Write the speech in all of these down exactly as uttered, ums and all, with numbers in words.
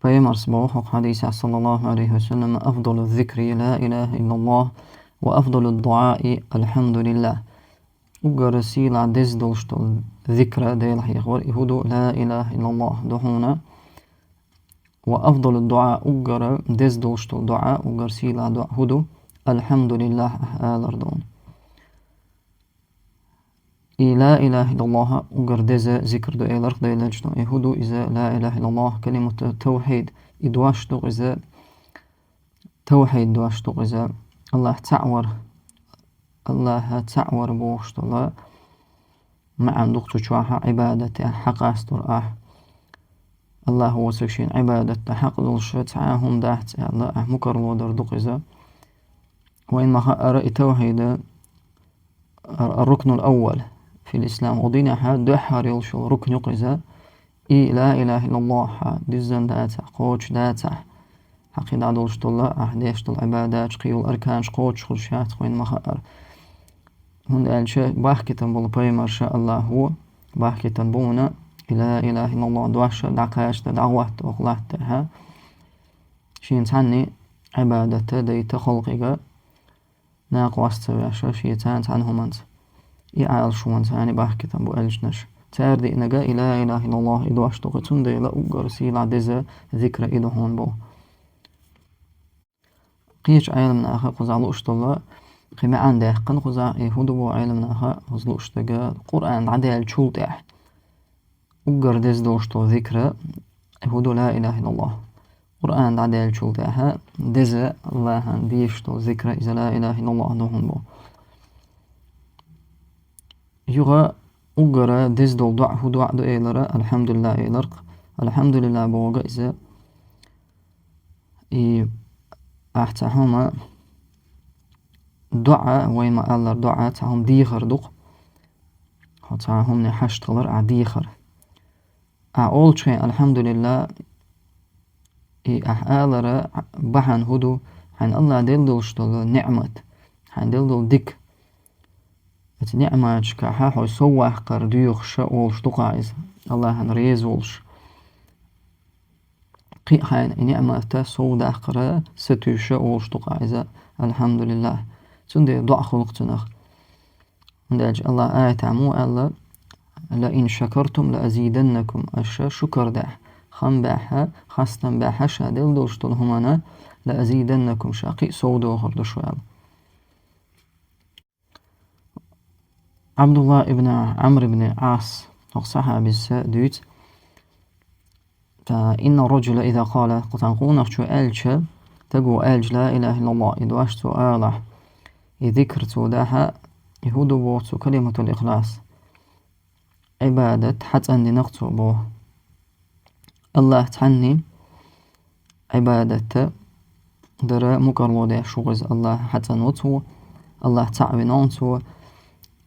Пайхамара боху хӀокху хьадисехь, саллаллаху Ӏалайхи ва саллам: «أفضل الذكر لا إله إلا الله، وأفضل الدعاء الحمد لله». Уггар сийлахь деза долуш долу зикра, Дела хьехор, и хӀун ду? «Ла илаха иллаллах» ду хьуна. «Ва афдалу дуӀа», уггар деза долуш долу дуӀа, уггар сийлахь дуӀа хӀун ду? «Алхьамдулиллах» ахь алар ду. И «Ла илаха иллаллах» уггар деза зикр ду, элира Делан Элчано. И хӀун ду иза «Ла илаха иллаллах»? Калимату тавхьид. И дош ду иза, тавхьид дош ду иза. Аллах цхьаъ вар, Аллаха цхьаъ вар бохуш долу маьӀна ду цу чохь, Ӏибадат, ахь хьакъ астор ахь. Аллах воцург шена Ӏибадат дан хьакъ долуш цхьа а хӀума дац аьлла, ахь мукъарло дар ду иза. Вайн ма-хаъара, и тавхьид ар-, ар-рукнул аввал фил ислам. Хьо динехь дуьххьара йолуш йолу рукн ю иза. И «Ла илаха иллаллах» хьан диззина дацахь, кхочуш дацахь, хьан кхин дӀа долуш долу, ахь деш долу Ӏибадаташ, кхин йолу арканаш кхочуш хуьлуш яц вайн ма-хаъара. ХӀунда аьлча бахкийтина болу пайхамар ша Аллах ву, бахкийтина бу вуна и «Ла илаха иллаллах» дош дӀакхача, дӀагӀотта оха латтахь, шена цхьанна Ӏибадат дайта халкъе, накъост ца веш, шен цхьана цхьана хӀуманца. И Ӏалашонца цхьана бахкийтина бу элчанаш. Цара деънарг и «Ла илаха иллаллах» и дош ду, цундела уггар сийлахь деза зикра и ду хьуна боху. Кхечу Ӏеламнаха кхузахь лууш долу кхин маьӀна даьккхина кхузахь, и хӀун ду боху Ӏеламнаха кхуза лууш дерг, Къуръан дӀадаьллачул тӀаьхьа уггар деза долуш долу зикра, и хӀун ду? «Ла илаха иллаллах». Къуръан дӀадаьллачул тӀаьхьа деза Аллахьан дезаш долу зикра иза «Ла илаха иллаллах» ду хьуна боху. Юха уггар деза долу доӀа хӀун доӀа ду элира, «Алхьамдулиллах» элира. «Алхьамдулиллах» бохург иза, и ахь цхьа хӀума доӀа, вай ма-аллара доӀа, цхьа хӀума дехар ду-кх. Хьо цхьа хӀумане хьашт хилар ахь дехар. Ахь олучу хенахь «Алхьамдулиллах», и ахь алара бахьана хӀун ду? Хьайна Аллах делла долуш долу неӀмат, хьайна делла долу дика. Оцу неӀматашкахь хьо сов ваккхар доьхуш олуш ду-кх иза, Аллахьан реза волуш. Кхин а хьайна и неӀмат сов даккхар сатуьйсуш олуш ду-кх иза, «Алхьамдулиллах». Цундела доӀа хуьлу-кх цунах. ХӀунда аьлча Аллах аятехь муха аьлла: «Ла ин шакартум ла азиданнакум». Аша шукар дахь, хам баьхьа, хастам баьхьа ша делла долуш долу хӀуманна, «ла азиданнакум», ша кхин а сов дохур ду шу аьлла. Ӏабдуллах ибн Ӏамр ибн Ӏас, хӀокху сахьабис дуьйцу: «Ин ар-раджула иза къала», кху цхьана къонахчо аьлча, стага аьлча, «Ла илаха иллаллах», и дош цо алахь, и зикр цо дахь, и хӀун ду боху цо? «Калиматул ихлас». Ӏибадат хьацӀандина-кх цо боху. Аллах цхьанна Ӏибадат дара мукъарло деш ву иза, Аллах хьацӀанву цо, Аллах цхьаъ вина ву цо.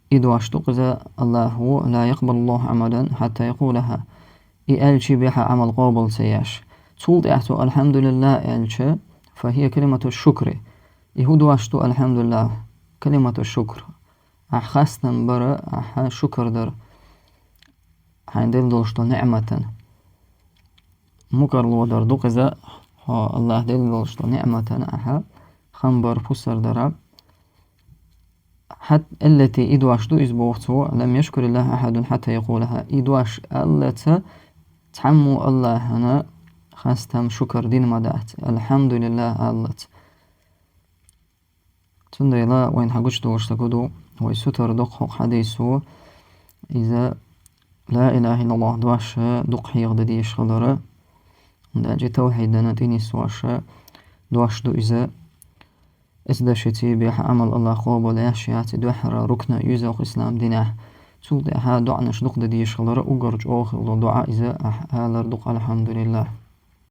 И дош ду иза, Аллах ву: «Ла якъбалуллаху Ӏамалан хьатта якъулаха». И аьлча бехьа Ӏамал къобал ца еш. Цул тӀаьхьа цо «Алхьамдулиллах» аьлча, «фахия калимату шукри». И хӀун дош ду «Алхьамдулиллах»? Калимату шукр. Ахь хастам бара, ахь шукр дара хьайна делла долуш долу неӀматан. Мукъарло дар ду иза, хьо Аллах делла долуш долу неӀматан ахь хам бар, пусар дара. Хьат-, аллати, и дош ду иза боху цо, «лам яшкуриллаха ахьадун хьатта якъулаха». И дош аллаца цхьаммо Аллахьана хастам, шукр дина ма дац, «Алхьамдулиллах» аллаца. Цундела вайна хьагучудолуш дерг ду, вай сутара доккху хӀокху хьадисо, иза «Ла илаха иллаллах» дош дукха хьехадан дезаш хилар, хӀунда аьлча тавхьидана тӀе нисвеш дош ду иза. Эцу дашица бехьа Ӏамал Аллах къобал еш яц, и дуьххьара рукна ю иза хӀокху ислам динехь. Цул тӀаьхьа доӀанаш дукха дан дезаш хилар, уггар чӀогӀа хилла доӀа иза ахь алар ду-кх «Алхьамдулиллах».